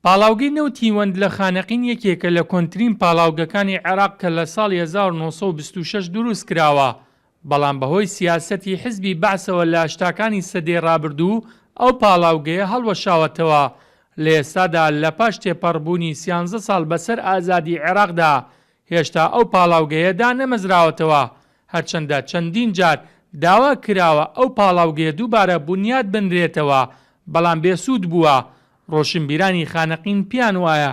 پاڵاوگەی نەوتی وەند لە خانەقین یەکێکە لە کۆنترین پاڵاوگەکانی عێراق کە لە ساڵی 1926 دروستکراوە، بەڵام بەهۆی سیاسەتی حزبی بەعسەوە لە هەشتاکانی سەدەی ڕابردوو ئەو پاڵاوگەیە هەڵوەشاوەتەوە، لە ئێستادا لە پاش تێپەڕبوونی سیانزە ساڵ بەسەر ئازادی عێراقدا هێشتا ئەو پاڵاوگەیە دانەمەزراوەتەوە، هەرچەندە چەندین جار داوا کراوە ئەو پاڵاوگەیە دووبارە بونیاد بنرێتەوە، بەڵام بێسوود بووە. ڕۆشنبیرانی خانەقین پێیان وایە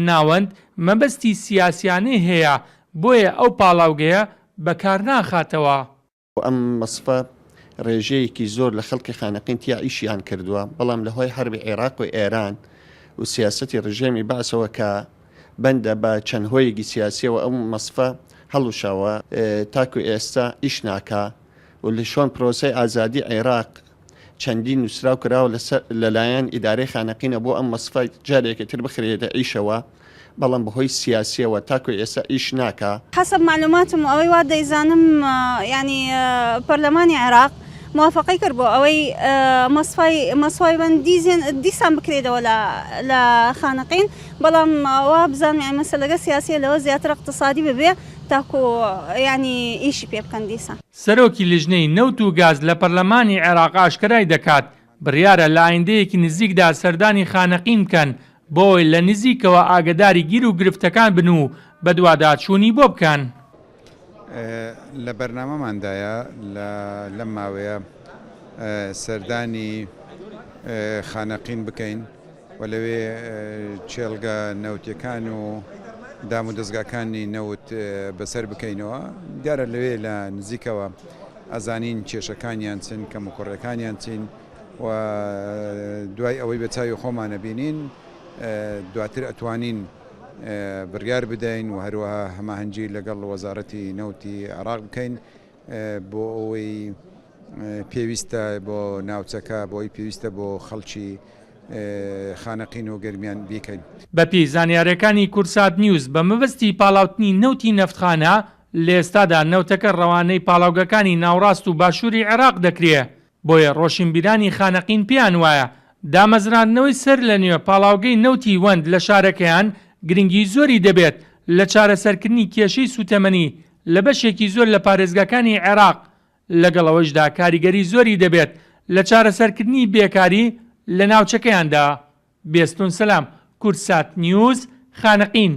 ناوەند مەبەستی سیاسیانەی هەیە، بۆیە ئەو پاڵاوگەیە بەکارناخاتەوە. ئەم مەسفە ڕێژەیەکی زۆر لە خەڵکی خانەقین تیا ئیشیان کردووە، بەڵام لە هۆی حەربی عێراق و ئێران و سیاسەتی ڕژێمی بەعسەوە کە بەندە بە چەند هۆیەکی سیاسیەوە ئەم مەسفە هەڵوشاوە تاکو ئێستا ئیش ناکا و لە شۆن پرۆسەی ئازادی عێراق چەندین نووسراو کراوە لەسەر لەلایەن ئیدارەی خانەقینە بۆ ئەم مەسفە جارێکی تر بخرێتە ئیشەوە بەڵام بەهۆی سیاسیەوە تاکو ئێستا ئیش ناکا. حەسەب مەعلوماتم و ئەوەی وا دەیزانم یانی پەرلەمانی عێراق موافەقەی کرد بۆ ئەوەی مەسفای مەسوای بەند دیزێن دیسان بکرێتەوە لە لە خانەقین بەڵام وا بزانم یانی مەسەلەکە سیاسیە لەوە زیاتر اقتصادی ببێ تاکو یانی ئیشی پێ بکەن دیسان. سەرۆکی لیژنەی نەوت و گاز لە پەرلەمانی عێراق ئاشکەرای دەکات، بڕیارە لە ئایندەیەکی نزیکدا سەردانی خانەقین بکەن بۆ ئەوەی لە نزیکەوە ئاگەداری گیر و گرفتەکان بن و بەدواداچوونی بۆ بکەن. لە بەرنامەماندایە لە لەم ماوەیە سەردانی خانەقین بکەین و لەوێ کێڵگە نەوتیەکان و دام و دەزگاکانی نەوت بەسەر بکەینەوە. دیارە لەوێ لە نزیکەوە ئەزانین کێشەکانیان چن، کەموکوڕیەکانیان چین و دوای ئەوەی بە چاوی خۆمان ئەبینین دواتر ئەتوانین بڕیار بدەین و هەروەها هەماهەنگی لەگەڵ وەزارەتی نەوتی عێراق بکەین بۆ ئەوەی پێویستە بۆ ناوچەکە بۆ ئەوەی پێویستە بۆ خەڵکی خانەقین و گەرمیان بیکەین. بەپێی زانیارییەکانی کوردسات نیوز، بە مەبەستی پاڵاوتنی نەوتی نەفتخانە، لە ئێستادا نەوتەکە ڕەوانەی پاڵاوگەکانی ناوڕاست و باشووری عێراق دەکرێ، بۆیە ڕۆشنبیرانی خانەقین پێیان وایە دامەزراندنەوەی سەر لە نوێ پاڵاوگەی نەوتی وەند لە شارەکەیان گرنگی زۆری دەبێت لە چارەسەرکردنی کێشەی سوتەمەنی لە بەشێکی زۆر لە پارێزگاکانی عێراق لەگەڵ ئەوەشدا کاریگەری زۆری دەبێت لە چارەسەرکردنی بێکاری لە ناوچەکەیاندا. بێستون سەلام، کوردسات نیوز، خانەقین.